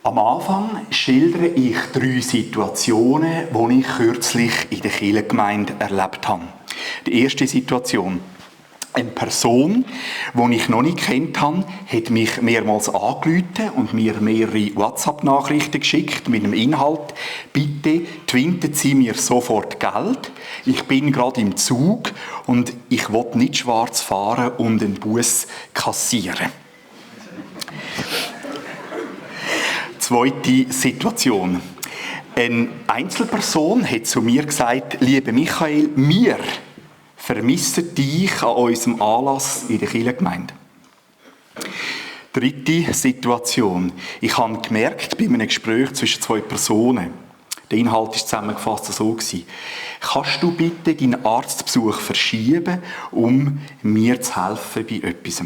Am Anfang schildere ich 3 Situationen, die ich kürzlich in der Kirchengemeinde erlebt habe. Die erste Situation. Eine Person, die ich noch nicht kennt habe, hat mich mehrmals angerufen und mir mehrere WhatsApp-Nachrichten geschickt mit dem Inhalt: Bitte twinten Sie mir sofort Geld. Ich bin gerade im Zug und ich will nicht schwarz fahren und einen Bus kassieren. Zweite Situation. Eine Einzelperson hat zu mir gesagt: Lieber Michael, wir vermissen dich an unserem Anlass in der Kirchengemeinde. Dritte Situation. Ich habe gemerkt, bei einem Gespräch zwischen 2 Personen, der Inhalt ist zusammengefasst so gewesen: Kannst du bitte deinen Arztbesuch verschieben, um mir zu helfen bei etwas?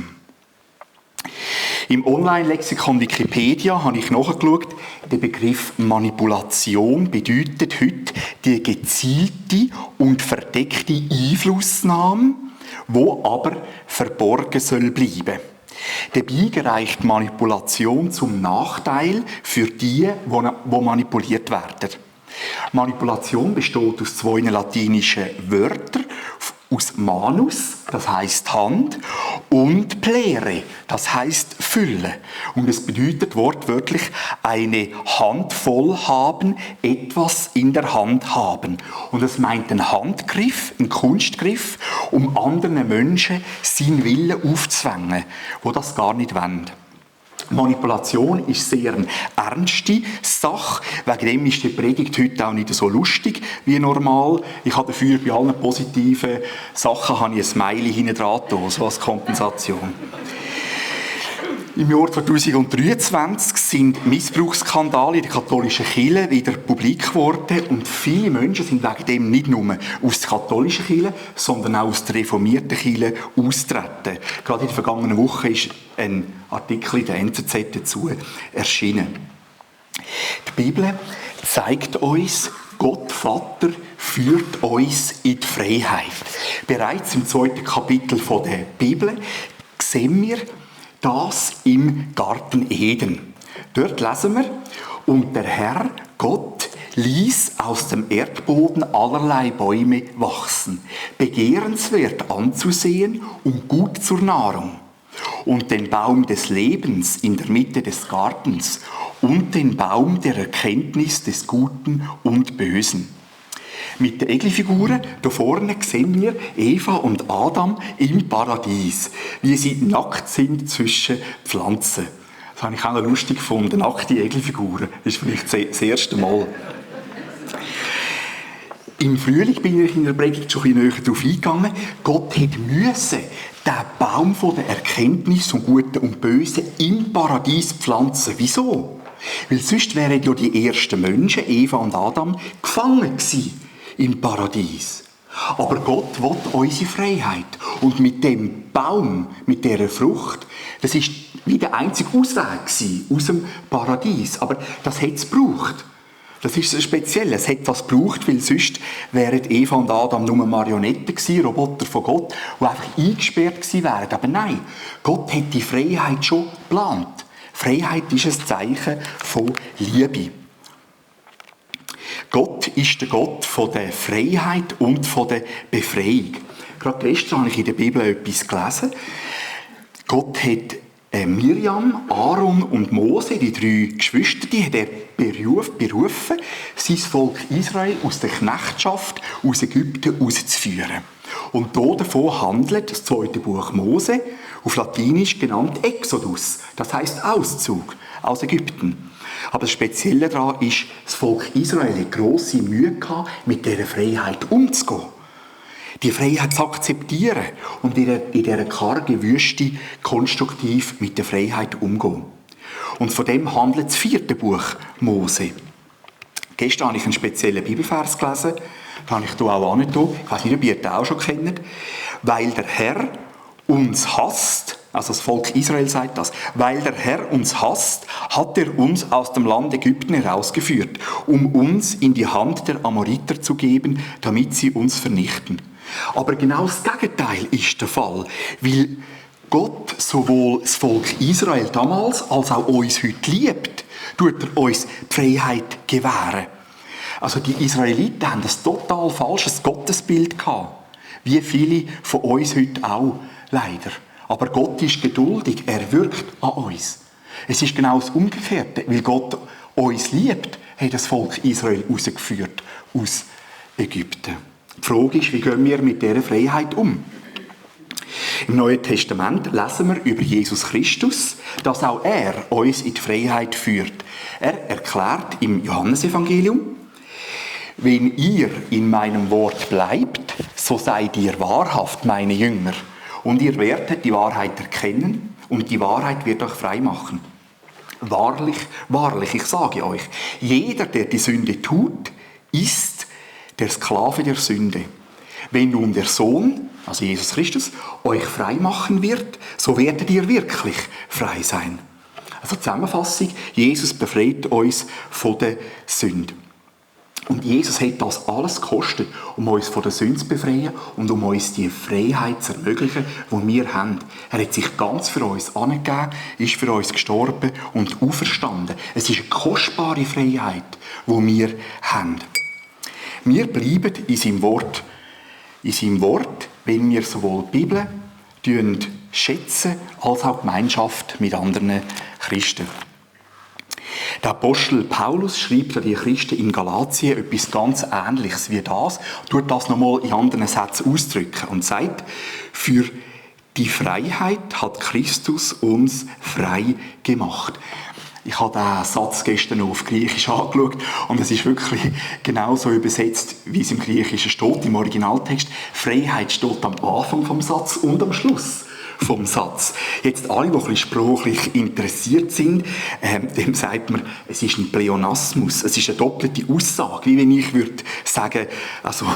Im Online-Lexikon Wikipedia habe ich nachgeschaut, der Begriff Manipulation bedeutet heute die gezielte und verdeckte Einflussnahme, die aber verborgen soll bleiben. Dabei gereicht Manipulation zum Nachteil für die manipuliert werden. Manipulation besteht aus 2 latinischen Wörtern, aus manus, das heisst Hand, und plere, das heisst Fülle. Und es bedeutet wortwörtlich eine Handvoll haben, etwas in der Hand haben. Und es meint einen Handgriff, einen Kunstgriff, um anderen Menschen seinen Willen aufzuzwängen, die das gar nicht wollen. Manipulation ist sehr eine ernste Sache. Wegen dem ist die Predigt heute auch nicht so lustig wie normal. Ich habe dafür bei allen positiven Sachen ein Smiley hinten dran, so als Kompensation. Im Jahr 2023 sind Missbrauchsskandale in der katholischen Kirche wieder publik geworden und viele Menschen sind wegen dem nicht nur aus der katholischen Kirche, sondern auch aus der reformierten Kirche austreten. Gerade in der vergangenen Woche ist ein Artikel in der NZZ dazu erschienen. Die Bibel zeigt uns, Gott Vater führt uns in die Freiheit. Bereits im 2. Kapitel der Bibel sehen wir das im Garten Eden. Dort lesen wir: Und der Herr Gott ließ aus dem Erdboden allerlei Bäume wachsen, begehrenswert anzusehen und gut zur Nahrung, und den Baum des Lebens in der Mitte des Gartens und den Baum der Erkenntnis des Guten und Bösen. Mit der Egelfiguren hier vorne sehen wir Eva und Adam im Paradies, wie sie nackt sind zwischen Pflanzen. Das habe ich auch noch lustig gefunden, nackte Egelfiguren. Das ist vielleicht das erste Mal. Im Frühling bin ich in der Predigt schon ein bisschen näher darauf eingegangen. Gott musste den Baum von der Erkenntnis von Guten und Bösen im Paradies pflanzen. Wieso? Weil sonst wären ja die ersten Menschen, Eva und Adam, gefangen gewesen im Paradies. Aber Gott will unsere Freiheit. Und mit dem Baum, mit dieser Frucht, das ist wie der einzige Ausweg gewesen aus dem Paradies. Aber das hat es gebraucht. Das ist speziell. Es hat das gebraucht, weil sonst wären Eva und Adam nur Marionetten gewesen, Roboter von Gott, die einfach eingesperrt gewesen wären. Aber nein, Gott hat die Freiheit schon geplant. Freiheit ist ein Zeichen von Liebe. Gott ist der Gott von der Freiheit und von der Befreiung. Gerade gestern habe ich in der Bibel etwas gelesen. Gott hat Miriam, Aaron und Mose, die 3 Geschwister, die hat er berufen, sein Volk Israel aus der Knechtschaft aus Ägypten rauszuführen. Und davon handelt das 2. Buch Mose, auf Latinisch genannt Exodus, das heisst Auszug aus Ägypten. Aber das Spezielle daran ist, das Volk Israel hat grosse Mühe gehabt, mit dieser Freiheit umzugehen. Die Freiheit zu akzeptieren und in dieser kargen Wüste konstruktiv mit der Freiheit umgehen. Und von dem handelt das 4. Buch Mose. Gestern habe ich einen speziellen Bibelvers gelesen, den habe ich hier auch angetan. Ich weiss nicht, ob ihr den auch schon kennt. Weil der Herr uns hasst, also das Volk Israel sagt das, weil der Herr uns hasst, hat er uns aus dem Land Ägypten herausgeführt, um uns in die Hand der Amoriter zu geben, damit sie uns vernichten. Aber genau das Gegenteil ist der Fall, weil Gott sowohl das Volk Israel damals als auch uns heute liebt. tut er uns die Freiheit gewähren. Also die Israeliten haben ein total falsches Gottesbild gehabt. Wie viele von uns heute auch, leider. Aber Gott ist geduldig, er wirkt an uns. Es ist genau das Umgekehrte, weil Gott uns liebt, hat das Volk Israel herausgeführt aus Ägypten. Die Frage ist, wie gehen wir mit dieser Freiheit um? Im Neuen Testament lesen wir über Jesus Christus, dass auch er uns in die Freiheit führt. Er erklärt im Johannesevangelium: Wenn ihr in meinem Wort bleibt, so seid ihr wahrhaft meine Jünger. Und ihr werdet die Wahrheit erkennen und die Wahrheit wird euch frei machen. Wahrlich, wahrlich, ich sage euch, jeder, der die Sünde tut, ist der Sklave der Sünde. Wenn nun der Sohn, also Jesus Christus, euch frei machen wird, so werdet ihr wirklich frei sein. Also Zusammenfassung, Jesus befreit uns von der Sünde. Und Jesus hat das alles gekostet, um uns von der Sünde zu befreien und um uns die Freiheit zu ermöglichen, die wir haben. Er hat sich ganz für uns angegeben, ist für uns gestorben und auferstanden. Es ist eine kostbare Freiheit, die wir haben. Wir bleiben in seinem Wort, wenn wir sowohl die Bibel schätzen, als auch Gemeinschaft mit anderen Christen. Der Apostel Paulus schreibt an die Christen in Galatien etwas ganz Ähnliches wie das, tut das nochmal in anderen Sätzen ausdrücken und sagt: Für die Freiheit hat Christus uns frei gemacht. Ich habe diesen Satz gestern noch auf Griechisch angeschaut und es ist wirklich genauso übersetzt, wie es im Griechischen steht, im Originaltext. Freiheit steht am Anfang vom Satz und am Schluss vom Satz. Jetzt alle, die ein bisschen sprachlich interessiert sind, dem sagt man, es ist ein Pleonasmus, es ist eine doppelte Aussage, wie wenn ich würde sagen, also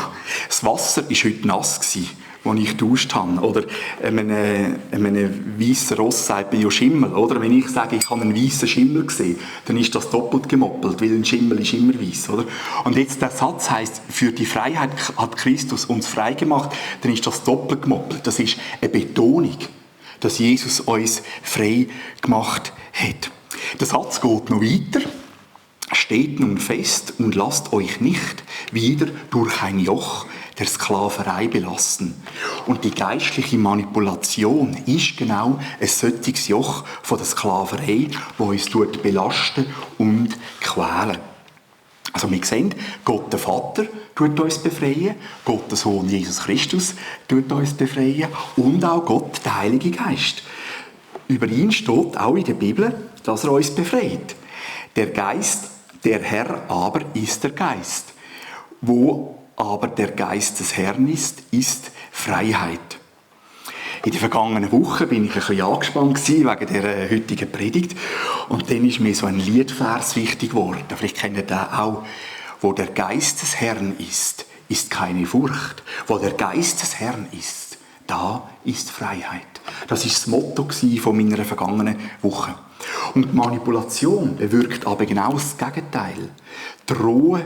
das Wasser war heute nass gewesen, als ich getauscht habe. Oder einem weißen Ross sagt man ja Schimmel. Oder wenn ich sage, ich habe einen weißen Schimmel gesehen, dann ist das doppelt gemoppelt, weil ein Schimmel ist immer weiss. Oder? Und jetzt der Satz heisst, für die Freiheit hat Christus uns frei gemacht, dann ist das doppelt gemoppelt. Das ist eine Betonung, dass Jesus uns frei gemacht hat. Der Satz geht noch weiter. Steht nun fest und lasst euch nicht wieder durch ein Joch der Sklaverei belasten. Und die geistliche Manipulation ist genau ein solches Joch von der Sklaverei, das uns belasten und quälen. Also wir sehen, Gott der Vater tut uns befreien, Gott der Sohn Jesus Christus tut uns befreien und auch Gott, der Heilige Geist. Über ihn steht auch in der Bibel, dass er uns befreit. Der Herr aber ist der Geist. Wo aber der Geist des Herrn ist Freiheit. In der vergangenen Woche bin ich ein bisschen angespannt wegen der heutigen Predigt. Und dann ist mir so ein Liedvers wichtig geworden. Vielleicht kennt ihr den auch. Wo der Geist des Herrn ist keine Furcht. Wo der Geist des Herrn ist, da ist Freiheit. Das war das Motto von meiner vergangenen Woche. Und die Manipulation bewirkt aber genau das Gegenteil. Drohen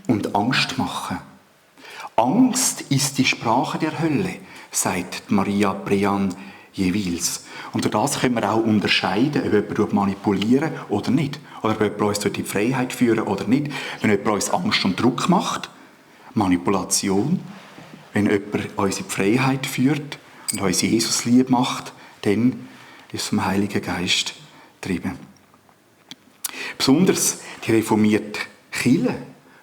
und Angst machen. Angst ist die Sprache der Hölle, sagt Maria Brean jeweils. Und durch das können wir auch unterscheiden, ob jemand manipulieren oder nicht. Oder ob jemand uns in die Freiheit führen oder nicht. Wenn jemand uns Angst und Druck macht, Manipulation. Wenn jemand uns in die Freiheit führt und uns Jesus lieb macht, dann ist es vom Heiligen Geist getrieben. Besonders die reformierte Kirche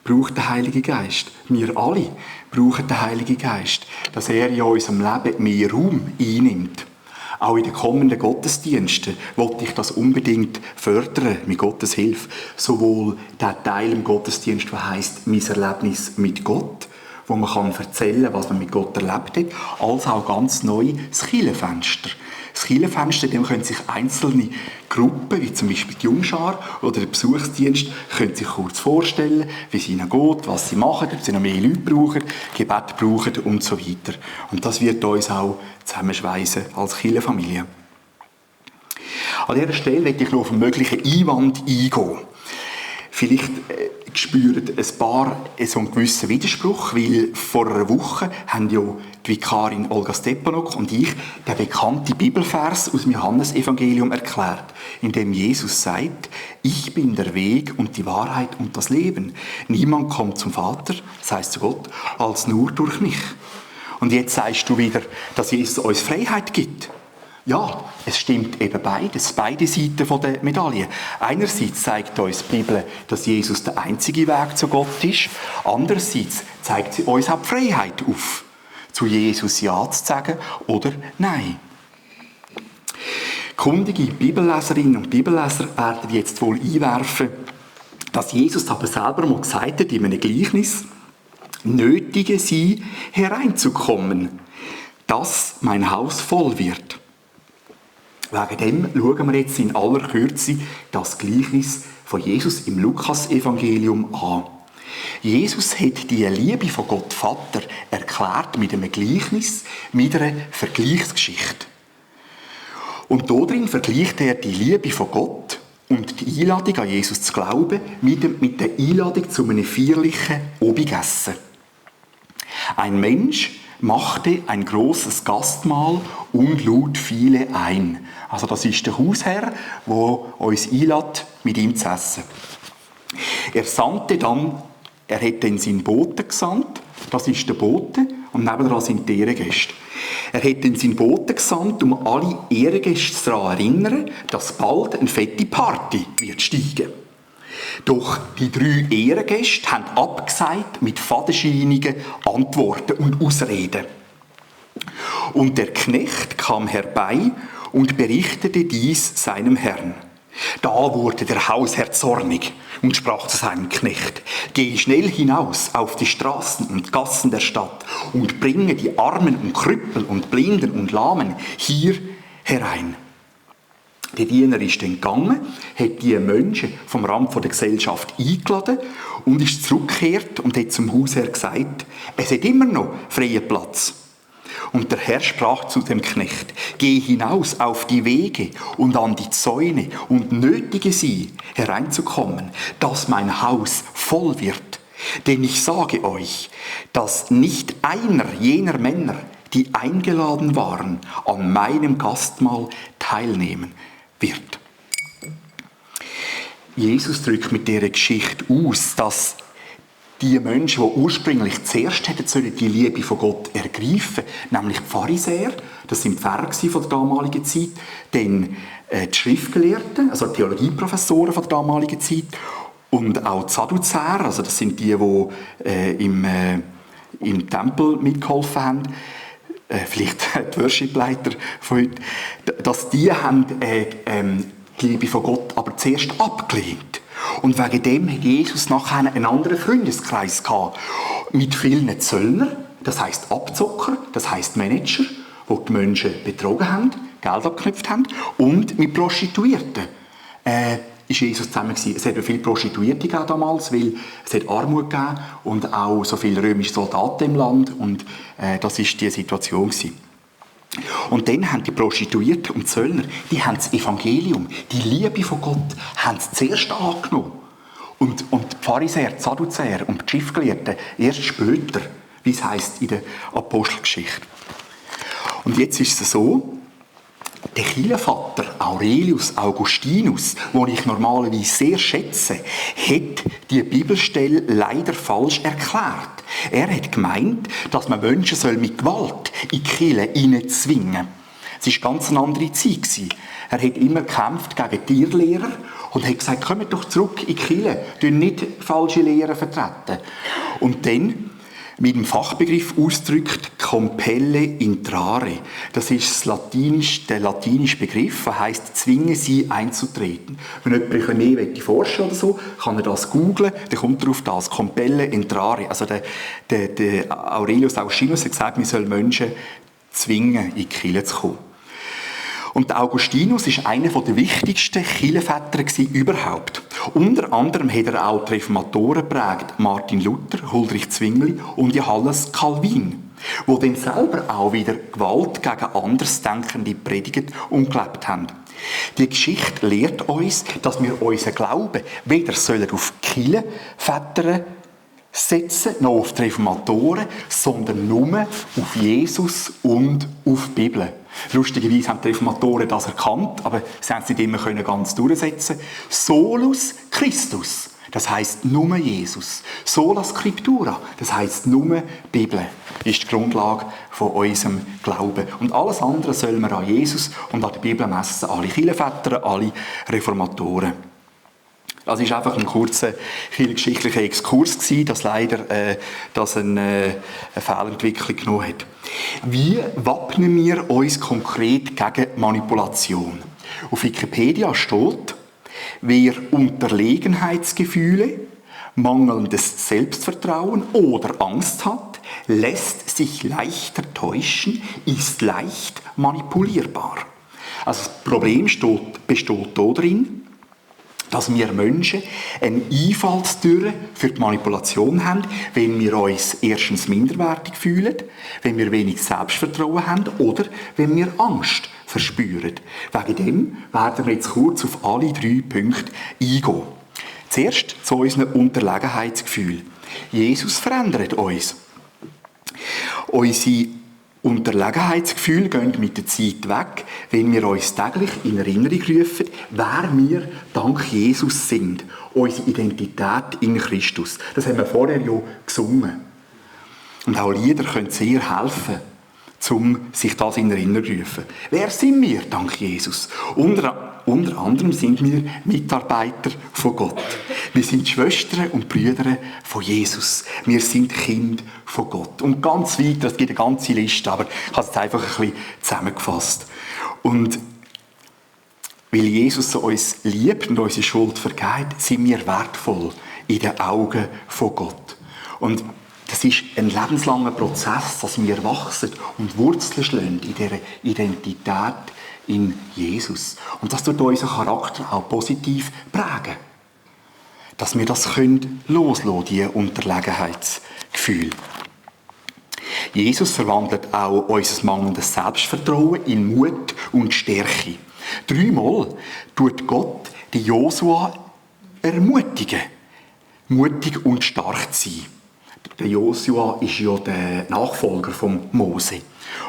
braucht den Heiligen Geist. Wir alle brauchen den Heiligen Geist, dass er in unserem Leben mehr Raum einnimmt. Auch in den kommenden Gottesdiensten wollte ich das unbedingt fördern, mit Gottes Hilfe. Sowohl der Teil im Gottesdienst, der heisst «Mein Erlebnis mit Gott», wo man erzählen kann, was man mit Gott erlebt hat, als auch ganz neu das Kirchenfenster. Das Kirchenfenster, dem können sich einzelne Gruppen, wie zum Beispiel die Jungschar oder der Besuchsdienst, können sich kurz vorstellen, wie es ihnen geht, was sie machen, ob sie noch mehr Leute brauchen, Gebet brauchen und so weiter. Und das wird uns auch zusammenschweissen als Kirchenfamilie. An dieser Stelle möchte ich noch auf einen möglichen Einwand eingehen. Vielleicht spüren ein paar so einen gewissen Widerspruch, weil vor einer Woche haben ja die Vikarin Olga Stepanok und ich den bekannten Bibelvers aus dem Johannesevangelium erklärt, in dem Jesus sagt, ich bin der Weg und die Wahrheit und das Leben. Niemand kommt zum Vater, das heisst zu Gott, als nur durch mich. Und jetzt sagst du wieder, dass Jesus uns Freiheit gibt. Ja, es stimmt eben beides, beide Seiten der Medaille. Einerseits zeigt uns die Bibel, dass Jesus der einzige Weg zu Gott ist. Andererseits zeigt sie uns auch die Freiheit auf, zu Jesus Ja zu sagen oder Nein. Kundige Bibelleserinnen und Bibelleser werden jetzt wohl einwerfen, dass Jesus aber selber mal gesagt hat in einem Gleichnis, nötige sie hereinzukommen, dass mein Haus voll wird. Wegen dem schauen wir jetzt in aller Kürze das Gleichnis von Jesus im Lukas-Evangelium an. Jesus hat die Liebe von Gott Vater erklärt mit einem Gleichnis, mit einer Vergleichsgeschichte. Und darin vergleicht er die Liebe von Gott und die Einladung an Jesus zu glauben mit der Einladung zu einem feierlichen Abendessen. Ein Mensch machte ein großes Gastmahl und lud viele ein. Also das ist der Hausherr, der uns einlädt, mit ihm zu essen. Er hat dann seinen Boten gesandt, das ist der Bote, und nebenan sind die Ehrengäste. Er hat dann seinen Boten gesandt, um alle Ehrengäste daran zu erinnern, dass bald eine fette Party wird steigen. Doch die 3 Ehrengäste haben abgesagt mit fadenscheinigen Antworten und Ausreden. Und der Knecht kam herbei und berichtete dies seinem Herrn. Da wurde der Hausherr zornig und sprach zu seinem Knecht, geh schnell hinaus auf die Straßen und Gassen der Stadt und bringe die Armen und Krüppel und Blinden und Lahmen hier herein. Der Diener ist dann gegangen, hat die Menschen vom Rand der Gesellschaft eingeladen und ist zurückgekehrt und hat zum Hausherr gesagt, es hat immer noch freien Platz. Und der Herr sprach zu dem Knecht, geh hinaus auf die Wege und an die Zäune und nötige sie, hereinzukommen, dass mein Haus voll wird. Denn ich sage euch, dass nicht einer jener Männer, die eingeladen waren, an meinem Gastmahl teilnehmen wird. Jesus drückt mit dieser Geschichte aus, dass die Menschen, die ursprünglich zuerst hätten die Liebe von Gott ergreifen, nämlich die Pharisäer, das sind die Pfarrer von der damaligen Zeit, dann die Schriftgelehrten, also die Theologieprofessoren von der damaligen Zeit und auch die Sadduzäer, also das sind die im Tempel mitgeholfen haben, vielleicht die Worship-Leiter von heute, dass die haben die Liebe von Gott aber zuerst abgelehnt. Und wegen dem hat Jesus nachher einen anderen Freundeskreis gehabt. Mit vielen Zöllnern, das heisst Abzocker, das heisst Manager, die die Menschen betrogen haben, Geld abgeknüpft haben, und mit Prostituierten. Ist Jesus zusammen gewesen. Es hat viele Prostituierte gegeben damals, weil es hat Armut gegeben und auch so viele römische Soldaten im Land. Und das war die Situation gewesen. Und dann haben die Prostituierten und Zöllner, die haben das Evangelium, die Liebe von Gott, haben sie zuerst angenommen. Und die Pharisäer, die Sadduzäer und die Schriftgelehrten erst später, wie es heisst in der Apostelgeschichte. Und jetzt ist es so, der Kirchenvater Aurelius Augustinus, den ich normalerweise sehr schätze, hat die Bibelstelle leider falsch erklärt. Er hat gemeint, dass man Menschen mit Gewalt in die Kirche hineinzwingen. Es war ganz eine andere Zeit. Er hat immer gekämpft gegen Tierlehrer und hat gesagt, kommt doch zurück in die Kirche, nicht falsche Lehren vertreten. Und dann mit dem Fachbegriff ausdrückt, compelle intrare. Das ist der latinische Begriff, der heisst, zwingen sie einzutreten. Wenn jemand mehr forschen oder so, kann er das googlen, dann kommt er auf das, compelle intrare. Also der Aurelius Augustinus hat gesagt, man soll Menschen zwingen, in die Kirche zu kommen. Und der Augustinus war einer der wichtigsten Kirchenväter überhaupt. Unter anderem hat er auch die Reformatoren geprägt, Martin Luther, Huldrych Zwingli und Johannes Calvin, die dann selber auch wieder Gewalt gegen Andersdenkende predigt und gelebt haben. Die Geschichte lehrt uns, dass wir unseren Glauben weder auf die Kirchenväter setzen, noch auf die Reformatoren, sondern nur auf Jesus und auf die Bibel. Lustigerweise haben die Reformatoren das erkannt, aber sie haben es nicht immer ganz durchsetzen. Solus Christus, das heisst nur Jesus. Sola Scriptura, das heisst nur Bibel, ist die Grundlage von unserem Glauben. Und alles andere sollen wir an Jesus und an der Bibel messen. Alle Kirchenväter, alle Reformatoren. Das war einfach ein kurzer kirchengeschichtlicher Exkurs, dass leider eine Fehlentwicklung genommen hat. Wie wappnen wir uns konkret gegen Manipulation? Auf Wikipedia steht, wer Unterlegenheitsgefühle, mangelndes Selbstvertrauen oder Angst hat, lässt sich leichter täuschen, ist leicht manipulierbar. Also das Problem besteht darin, dass wir Menschen eine Einfallstür für die Manipulation haben, wenn wir uns erstens minderwertig fühlen, wenn wir wenig Selbstvertrauen haben oder wenn wir Angst verspüren. Wegen dem werden wir jetzt kurz auf alle 3 Punkte eingehen. Zuerst zu unserem Unterlegenheitsgefühl. Jesus verändert uns. Unsere Unterlegenheitsgefühle gehen mit der Zeit weg, wenn wir uns täglich in Erinnerung rufen, wer wir dank Jesus sind. Unsere Identität in Christus. Das haben wir vorher ja gesungen. Und auch Lieder können sehr helfen, um sich das in Erinnerung zu rufen. Wer sind wir dank Jesus? Unter anderem sind wir Mitarbeiter von Gott. Wir sind Schwestern und Brüder von Jesus. Wir sind Kinder von Gott. Und ganz weiter, es gibt eine ganze Liste, aber ich habe es jetzt einfach ein bisschen zusammengefasst. Und weil Jesus uns liebt und unsere Schuld vergibt, sind wir wertvoll in den Augen von Gott. Und das ist ein lebenslanger Prozess, dass wir wachsen und Wurzeln schlagen in dieser Identität in Jesus. Und das tut unseren Charakter auch positiv prägen. Dass wir das loslassen können, diese Unterlegenheitsgefühl. Jesus verwandelt auch unser mangelndes Selbstvertrauen in Mut und Stärke. 3-mal tut Gott die Josua ermutigen, mutig und stark zu sein. Der Josua ist ja der Nachfolger von Mose.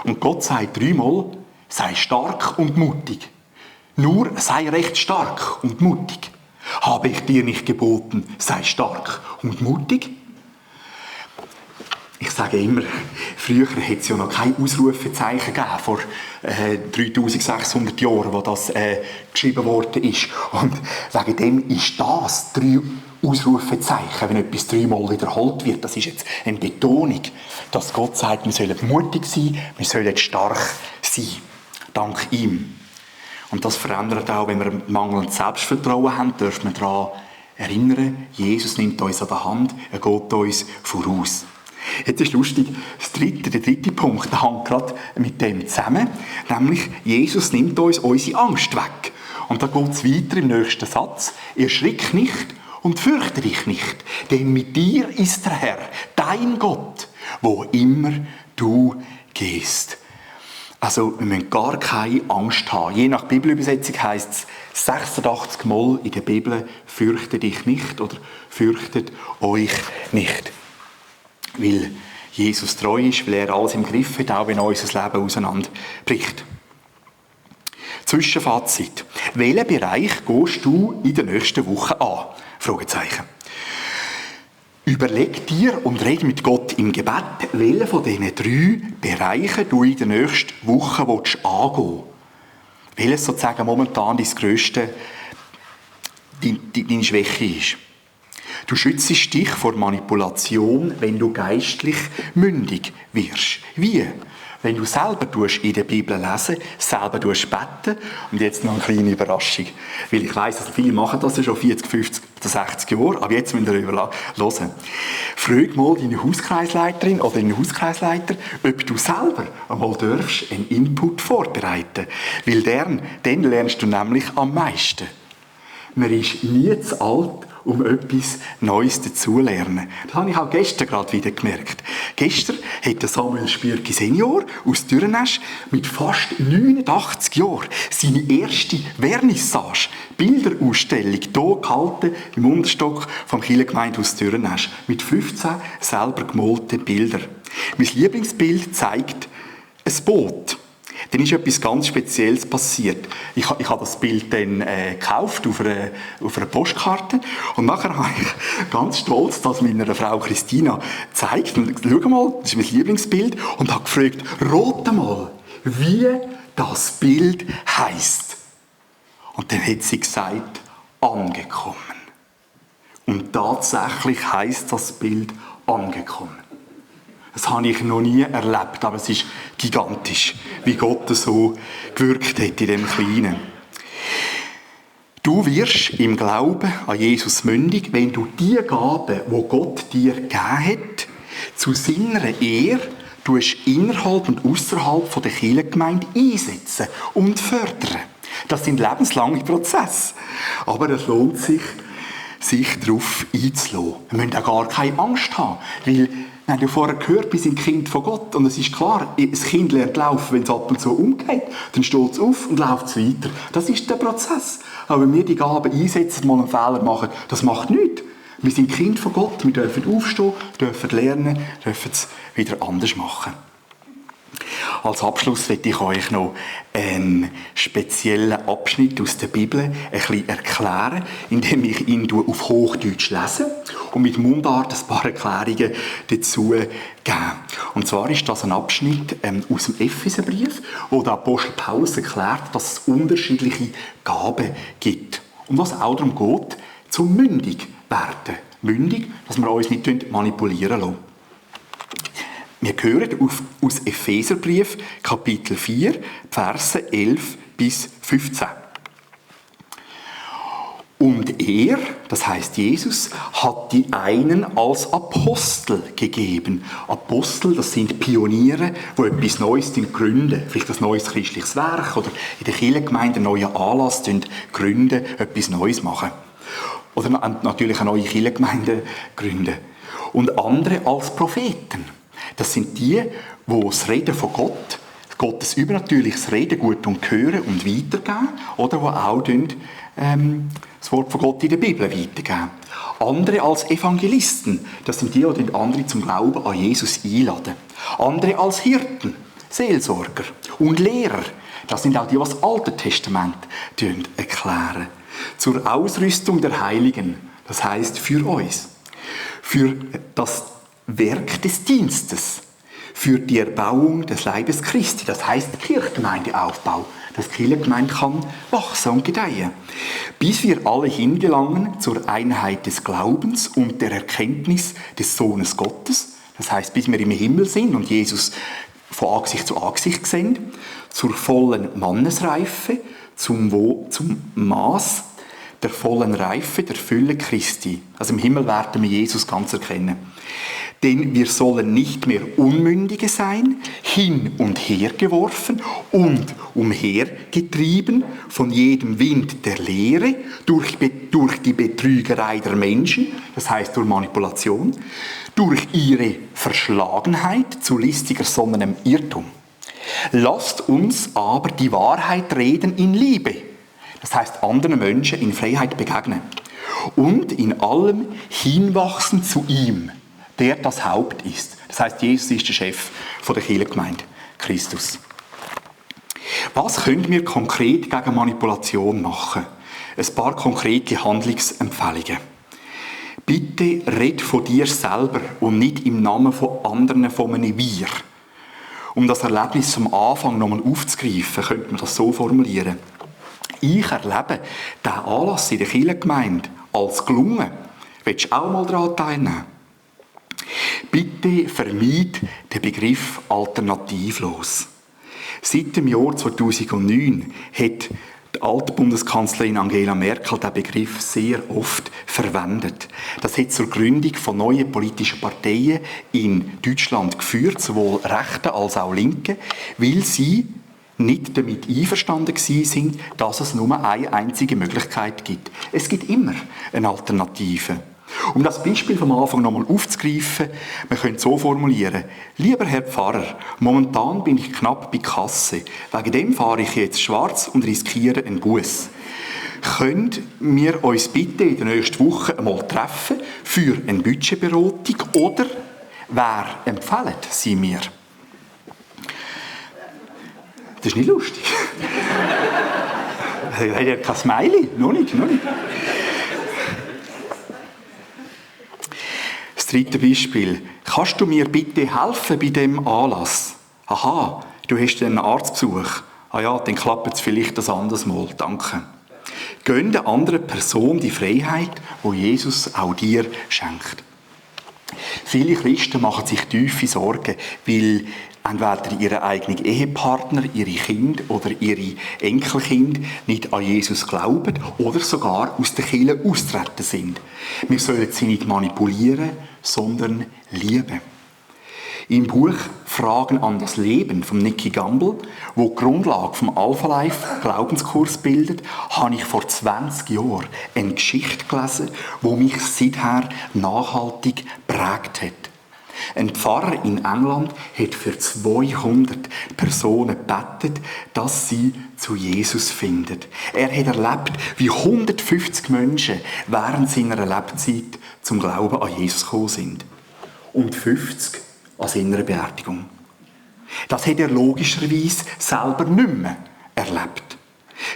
Und Gott sagt 3-mal, sei stark und mutig. Nur sei recht stark und mutig. Habe ich dir nicht geboten, sei stark und mutig? Ich sage immer, früher hätte es ja noch kein Ausrufezeichen gegeben, vor 3600 Jahren, wo das geschrieben worden ist. Und wegen dem ist das 3 Ausrufezeichen, wenn etwas 3-mal wiederholt wird. Das ist jetzt eine Betonung, dass Gott sagt, wir sollen mutig sein, wir sollen stark sein. Dank ihm. Und das verändert auch, wenn wir mangelndes Selbstvertrauen haben, dürfen wir daran erinnern, Jesus nimmt uns an der Hand, er geht uns voraus. Jetzt ist lustig, der dritte Punkt, der hängt gerade mit dem zusammen, nämlich Jesus nimmt uns unsere Angst weg. Und da geht es weiter im nächsten Satz. Erschrick nicht und fürchte dich nicht, denn mit dir ist der Herr, dein Gott, wo immer du gehst. Also, wir müssen gar keine Angst haben. Je nach Bibelübersetzung heisst es 86 Mal in der Bibel, fürchte dich nicht oder fürchtet euch nicht. Weil Jesus treu ist, weil er alles im Griff hat, auch wenn unser Leben auseinanderbricht. Zwischenfazit. Welchen Bereich gehst du in der nächsten Woche an? Fragezeichen. Überleg dir und red mit Gott im Gebet, welchen von diesen 3 Bereichen du in der nächsten Woche angehen willst. Welches sozusagen momentan deine Schwäche ist. Du schützt dich vor Manipulation, wenn du geistlich mündig wirst. Wie? Wenn du selber in der Bibel lesen, selber beten. Und jetzt noch eine kleine Überraschung. Weil ich weiss, dass viele machen das schon 40, 50 oder 60 Jahre. Aber jetzt müsst ihr hören. Frag mal deine Hauskreisleiterin oder deinen Hauskreisleiter, ob du selber einmal darfst einen Input vorbereiten. Weil dann lernst du nämlich am meisten. Man ist nie zu alt, um etwas Neues dazulernen. Das habe ich auch gestern gerade wieder gemerkt. Gestern hat der Samuel Spürki Senior aus Dürrenesch mit fast 89 Jahren seine erste Vernissage, Bilderausstellung, hier gehalten im Unterstock vom Kirchengemeindehaus Dürrenesch mit 15 selber gemalten Bildern. Mein Lieblingsbild zeigt ein Boot. Dann ist etwas ganz Spezielles passiert. Ich habe das Bild dann gekauft auf einer Postkarte und nachher habe ich ganz stolz das meiner Frau Christina gezeigt. Und schau mal, das ist mein Lieblingsbild und habe gefragt, rate mal, wie das Bild heisst. Und dann hat sie gesagt, angekommen. Und tatsächlich heisst das Bild angekommen. Das habe ich noch nie erlebt, aber es ist gigantisch, wie Gott so gewirkt hat in dem Kleinen. Du wirst im Glauben an Jesus mündig, wenn du die Gaben, die Gott dir gegeben hat, zu seiner Ehre innerhalb und außerhalb der Kirchengemeinde einsetzen und fördern. Das sind lebenslange Prozesse, aber es lohnt sich darauf einzulassen. Wir müssen auch gar keine Angst haben, weil wir haben ja vorher gehört, wir sind Kind von Gott. Und es ist klar, das Kind lernt laufen, wenn es ab und zu umgeht. Dann steht es auf und läuft es weiter. Das ist der Prozess. Aber wenn wir die Gaben einsetzen, mal einen Fehler machen, das macht nichts. Wir sind Kind von Gott, wir dürfen aufstehen, dürfen lernen, dürfen es wieder anders machen. Als Abschluss möchte ich euch noch einen speziellen Abschnitt aus der Bibel ein bisschen erklären, indem ich ihn auf Hochdeutsch lese und mit Mundart ein paar Erklärungen dazu gebe. Und zwar ist das ein Abschnitt aus dem Epheserbrief, wo der Apostel Paulus erklärt, dass es unterschiedliche Gaben gibt. Und was auch darum geht, zum mündig werden. Mündig, dass wir uns nicht manipulieren lassen. Wir hören aus Epheserbrief, Kapitel 4, Verse 11 bis 15. Und er, das heißt Jesus, hat die einen als Apostel gegeben. Apostel, das sind Pioniere, die etwas Neues gründen. Vielleicht ein neues christliches Werk oder in der Kirchengemeinde einen neuen Anlass gründen, etwas Neues machen. Oder natürlich eine neue Kirchengemeinde gründen. Und andere als Propheten. Das sind die das Reden von Gott, Gottes übernatürliches Reden gut hören und weitergeben, oder die auch das Wort von Gott in der Bibel weitergeben. Andere als Evangelisten, das sind die andere zum Glauben an Jesus einladen. Andere als Hirten, Seelsorger und Lehrer, das sind auch die, die das Alte Testament erklären. Zur Ausrüstung der Heiligen, das heisst für uns, für das Werk des Dienstes, für die Erbauung des Leibes Christi, das heisst Kirchengemeindeaufbau, dass die Kirchengemeinde kann wachsen und gedeihen, bis wir alle hingelangen zur Einheit des Glaubens und der Erkenntnis des Sohnes Gottes, das heisst, bis wir im Himmel sind und Jesus von Angesicht zu Angesicht sehen, zur vollen Mannesreife, zum Maß der vollen Reife, der Fülle Christi. Also im Himmel werden wir Jesus ganz erkennen. Denn wir sollen nicht mehr Unmündige sein, hin und her geworfen und umhergetrieben von jedem Wind der Lehre, durch die Betrügerei der Menschen, das heißt durch Manipulation, durch ihre Verschlagenheit zu listiger sonnenem Irrtum. Lasst uns aber die Wahrheit reden in Liebe, das heißt anderen Menschen in Freiheit begegnen und in allem hinwachsen zu ihm, der das Haupt ist. Das heißt, Jesus ist der Chef der Kirchengemeinde, Christus. Was können wir konkret gegen Manipulation machen? Ein paar konkrete Handlungsempfehlungen. Bitte red von dir selber und nicht im Namen von anderen von einem Wir. Um das Erlebnis zum Anfang nochmal aufzugreifen, könnte man das so formulieren. Ich erlebe diesen Anlass in der Kirchengemeinde als gelungen. Willst du auch mal daran teilnehmen? Bitte vermeid den Begriff alternativlos. Seit dem Jahr 2009 hat die alte Bundeskanzlerin Angela Merkel diesen Begriff sehr oft verwendet. Das hat zur Gründung von neuen politischen Parteien in Deutschland geführt, sowohl Rechte als auch Linke, weil sie nicht damit einverstanden sind, dass es nur eine einzige Möglichkeit gibt. Es gibt immer eine Alternative. Um das Beispiel vom Anfang nochmal aufzugreifen, wir können es so formulieren: Lieber Herr Pfarrer, momentan bin ich knapp bei Kasse. Wegen dem fahre ich jetzt schwarz und riskiere einen Buß. Könnt wir uns bitte in der nächsten Woche einmal treffen für eine Budgetberatung oder wer empfehlen Sie mir? Das ist nicht lustig. Er hat ja kein Smiley. Noch nicht. Das dritte Beispiel. Kannst du mir bitte helfen bei dem Anlass? Aha, du hast einen Arztbesuch. Ah ja, dann klappt es vielleicht ein anderes Mal. Danke. Gönn der anderen Person die Freiheit, die Jesus auch dir schenkt. Viele Christen machen sich tiefe Sorgen, weil entweder ihre eigenen Ehepartner, ihre Kinder oder ihre Enkelkinder nicht an Jesus glauben oder sogar aus der Kirche austreten sind. Wir sollen sie nicht manipulieren, sondern lieben. Im Buch «Fragen an das Leben» von Nicky Gumbel, wo die Grundlage vom Alpha Life Glaubenskurs bildet, habe ich vor 20 Jahren eine Geschichte gelesen, die mich seither nachhaltig geprägt hat. Ein Pfarrer in England hat für 200 Personen gebetet, dass sie zu Jesus finden. Er hat erlebt, wie 150 Menschen während seiner Lebzeit zum Glauben an Jesus gekommen sind. Und 50 an seiner Beerdigung. Das hat er logischerweise selber nicht mehr erlebt.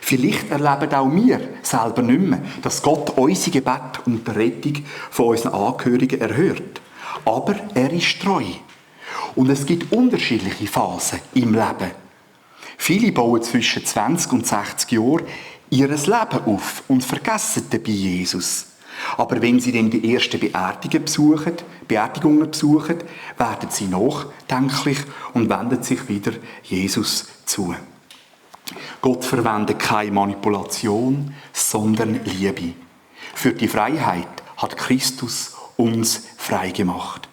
Vielleicht erleben auch wir selber nicht mehr, dass Gott unsere Gebete und die Rettung von unseren Angehörigen erhört. Aber er ist treu. Und es gibt unterschiedliche Phasen im Leben. Viele bauen zwischen 20 und 60 Jahren ihr Leben auf und vergessen dabei Jesus. Aber wenn sie dann die ersten Beerdigungen besuchen, werden sie nachdenklich und wenden sich wieder Jesus zu. Gott verwendet keine Manipulation, sondern Liebe. Für die Freiheit hat Christus uns frei gemacht.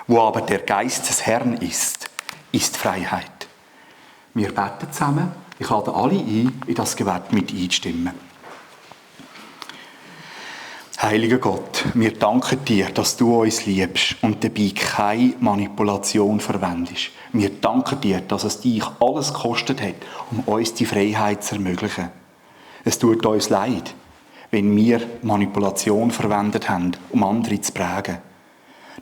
Wo aber der Geist des Herrn ist Freiheit. Wir beten zusammen. Ich lade alle ein, in das Gebet mit einzustimmen. Heiliger Gott, wir danken dir, dass du uns liebst und dabei keine Manipulation verwendest. Wir danken dir, dass es dich alles gekostet hat, um uns die Freiheit zu ermöglichen. Es tut uns leid, wenn wir Manipulation verwendet haben, um andere zu prägen.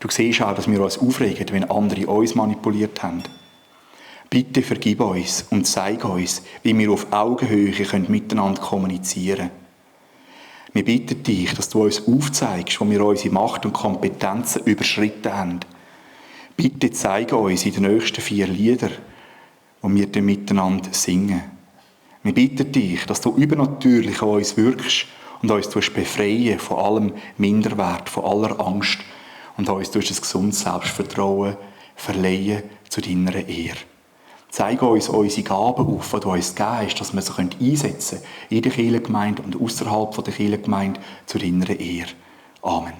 Du siehst auch, dass wir uns aufregen, wenn andere uns manipuliert haben. Bitte vergib uns und zeig uns, wie wir auf Augenhöhe miteinander kommunizieren können. Wir bitten dich, dass du uns aufzeigst, wo wir unsere Macht und Kompetenzen überschritten haben. Bitte zeige uns in den nächsten 4 Liedern, die wir dann miteinander singen. Wir bitten dich, dass du übernatürlich an uns wirkst und uns befreien von allem Minderwert, von aller Angst und uns durch ein gesundes Selbstvertrauen verleihen zu deiner Ehre. Zeige uns unsere Gaben auf, die du uns gegeben hast, dass wir sie einsetzen können in der Kirchengemeinde und außerhalb der Kirchengemeinde zu deiner Ehre. Amen.